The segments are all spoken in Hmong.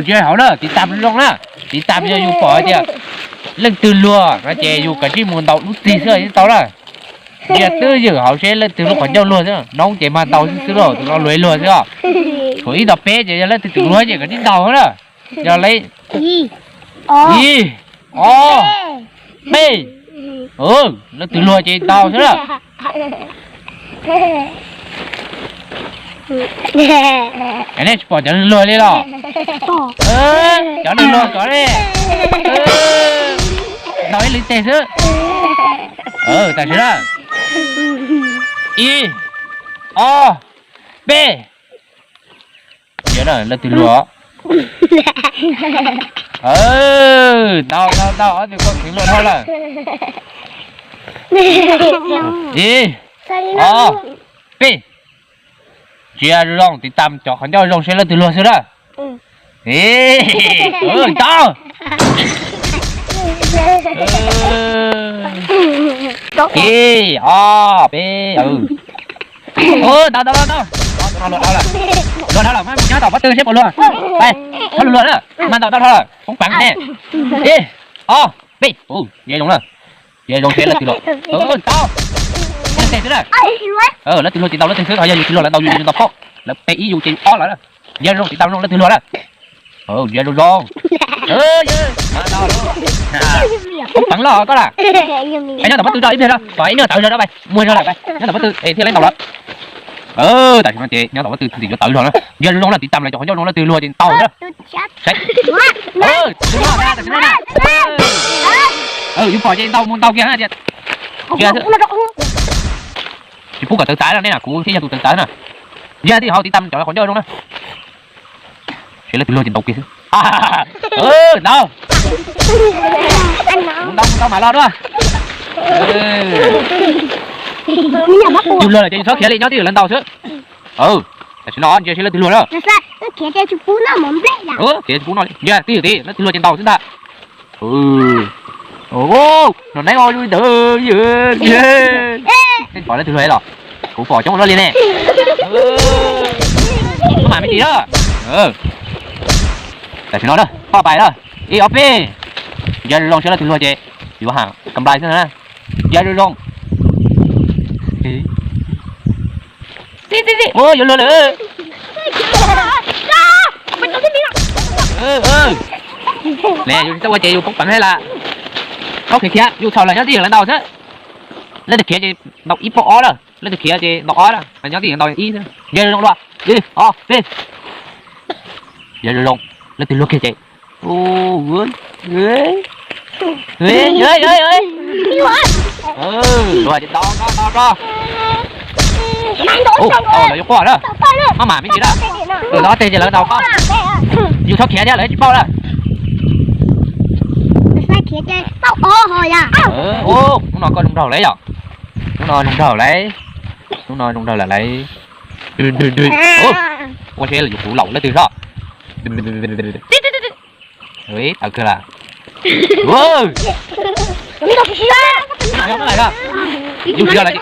Tsis hauv na, tiv tam zoo na. Tiv tam yog yus pom hais tias leej twg luag no ces yus kav tsij mus ntaus lub txig xwb yeej tau na. Yog twb ywm hauv seb leej twg lub qhov ncauj luag xwb, noob ces mag ntaus xwb xwb lauj, tus no luag luag xwb os. Thaum ib txog peb ces yog leej twg tseem luag ces kav tsij ntaus na. Yog li, ib, ob, peb. Leej twg luag ces ntaus xwb na. Nej tsis pom cov luag li los? Cov luag luag kom li. Ntaus ib lwm teg xwb. Tam sim na. Ib, ob, peb. Leej twg luag? Ntau ntau ntau, ob tug koj kheev luag dhau lawm. Ib, ob, peb. Ntsia zoo zoo, tiv tam cov qhov ncauj zoo seb leej twg luag xwb na. Ntau. Ib, ob, peb. Ntau ntau ntau. Luag dhau lawm, luag dhau lawm, mas mus nyob tom pob tw seb puas luag. Peb, txhob luag luag na, mas ntaus tau dhau lawm, poob peev ne. Ib, ob, peb. Ntsia zoo na. Ntsia zoo seb leej twg luag. Ntau. Leej twg xwb na. Leej twg luag ces ntaus leej twg xwb, ho yog yus tsis luag lawv ntaus yus, yus ntaus phauj, lawv pe ib yus ces ob lawm na. Ntsia zoo tiv tam zoo leej twg luag na. Ntsia zoo zoo. Poob peev loj koj na. Nyob tom pob tw rau ib pliag, kom ib niag tawv zog rau, muag zog lawm, nyob tom pob tw es thiaj li ntaus lawm. Tam sim no ces nyob tom pob tw txim yuav tawv zog na. Ntsia zoo zoo na, tiv tam lawv cov qhov ncauj zoo leej twg luag ces ntaus na. Saib. Yus pom ces ntaus mus ntaus kiag na. Tsis pub kom tawv txav ne, kuv thiab yog tus tawv txav na. Ntsia tij hauv tiv tam cov qhov ncauj zoo na. Seb leej twg luag ces ntaus kiag xwb. Ntaus, ntaus mam los dua. Yus luag lawm ces yus txhob khiav li, nyob twj ywm lawv ntaus xwb. Tam sim no ntsia seb leej twg luag na. Khiav tsis pub no li, ntsia twj ywm tij, leej twg luag ces ntaus xwb ntag. Nom neeb ua ntawd, nej pom leej twg luag los? Kuv pom coob luaj li ne. Maj mam me ntsis na. Tam sim no na, poj pais na, ib ob peb. Ntsia zoo zoo seb leej twg luag ces yuav ham kam nplai xwb na. Ntsia zoo zoo. Yuav luag lawm. Ne yus tsis tau ua ces yus poob peev thiab las. Txhob khiav khiav, yus txhaum lawm nyob twj ywm lawv ntaus xwb. Leej twg khiav ces ntaus ib pob ob lawm, leej twg khiav ces ntaus ob lawm, nyob twj ywm ntaus ib xwb. Ntsia zoo zoo dua. Ib ob peb. Ntsia zoo zoo, leej twg luag kiag ces luag ces ntaus, ntaus, ntaus. Lawv yuav quaj na. Maj mam me ntsis na. Lawv ob teg ces lawv ntaus koj. Yus txhob khiav thiab lawv tsis paub na. Hnub no koj zoo nraug lauj yom. Hnub no zoo nraug lauj. Hnub no zoo nraug lawm lauj. Ua seb yus puv laum leej twg soj. Tawv kawg las. Yus tsis luag li,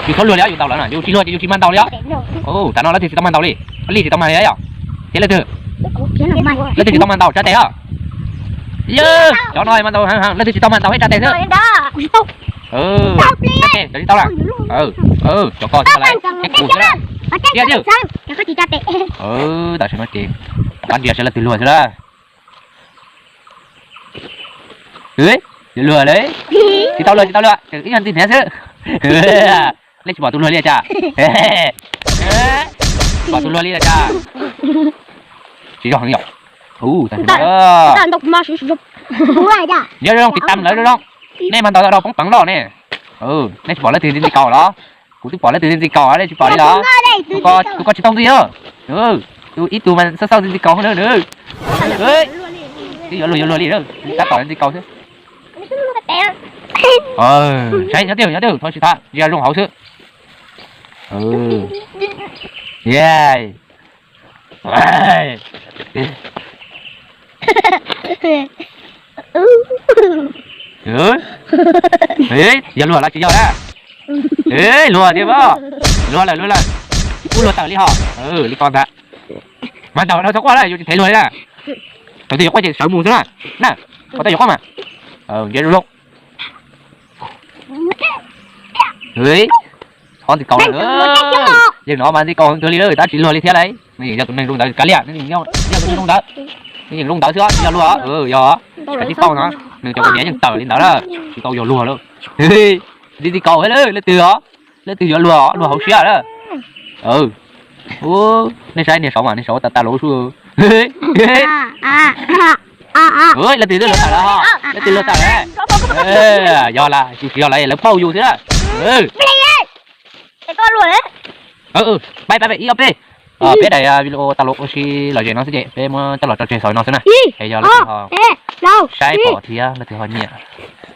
yus txhob luag li, yus ntaus lawv na, yus tsis luag ces yus tsis mag ntaus li os. Tam no leej twg tsis tau mag ntaus li, li tsis tau mag li yom. Thiab leej twg, leej twg tsis tau mag ntaus tsa tes os. Yog cov no mas ntaus heev heev, leej twg tsis tau mag ntaus hais tsa tes xwb. Tsa tes, cov tsis tau lawm. Cov ko tsis tau lawm, kuv xwb. Tam sim no ces rov qab ntsia seb leej twg luag xwb na. Yus luag li, tsis tau luag, tsis tau luag, tseem ib nyuag ntxig hniav xwb. Nej tsis pom tus luag li cas? Tsis pom tus luag li cas? Tsis zoo heev yom. Tam sim no, yog zoo tiv tam lawv zoo zoo, nej mas ntaus tau rau poob peev loj ne. Nej tsis pom leej twg ntxi ntxi kaus los? Kuv twb pom leej twg ntxi ntxi kaus, nej tsis pom li los? Tus ko tsis tau ntxi os. Tus ib tug mas xauj xauj ntxi ntxi kaus na. Twb yuav luag yuav luag li, tab tom ntxi kaus xwb. Saib nyob twj ywm, nyob twj ywm, thov tsis tham, ntsia zoo hauv xwb. Yog luag los tsis yog na. Luag thiab, luag lawm, luag lawm. Kuj luag tawm li hos, li ko ntag. Mas ntaus dhau txhob quaj na, yus tsis thev luag li na. Thaum twg yuav quaj ces sawv mus xwb na. Na, qhov twg yuav quaj mas. Nce zoo zoo. Qhov ntxiv kaus lawm. Yeej no mas ntxiv kaus heev kawg li lawm, tab tsis luag li thiab lauj. Nws yeej yog tus neeg zoo ntawd kav liam, nws yeej yog tus neeg zoo ntawd. Nws yeej zoo ntawd xwb, yog luag, yog. Kav tsij paub no, nws cov kua niam yeej tawm li ntawd lawm, tsis tau yog luag lawm. Ntxiv ntxiv kaus thiab lawm, leej twg os? Leej twg yuav luag, luag hauv siab lawm. Nej saib niag saud mas, niag saud tas tas los sub. Leej twg twb luag tawm lawm, leej twg luag tawm lawm. Yog las, tsis yog las, lawv pauj yus xwb na. Pab pab ib ob peb, peb daim video tas los ua si lom zem no xwb ces peb muab coj los tso tseg xaus no xwb na. Es yog leej twg ho saib pom thiab leej twg ho nyiam,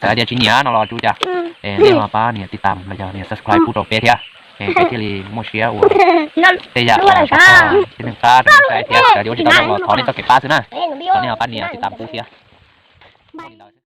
txawm hais tias tsis nyiam no los tsuav cas, es nej ho pab nias tiv tam los yog nias subscribe pub rau peb thiab, es peb thiaj li muaj siab ua tej yam thiab neeg qab rau nej saib thiab, ua tsis tau los thov nej txoj kev pab xwb na. Thov nej ho pab nias tiv tam pub thiab.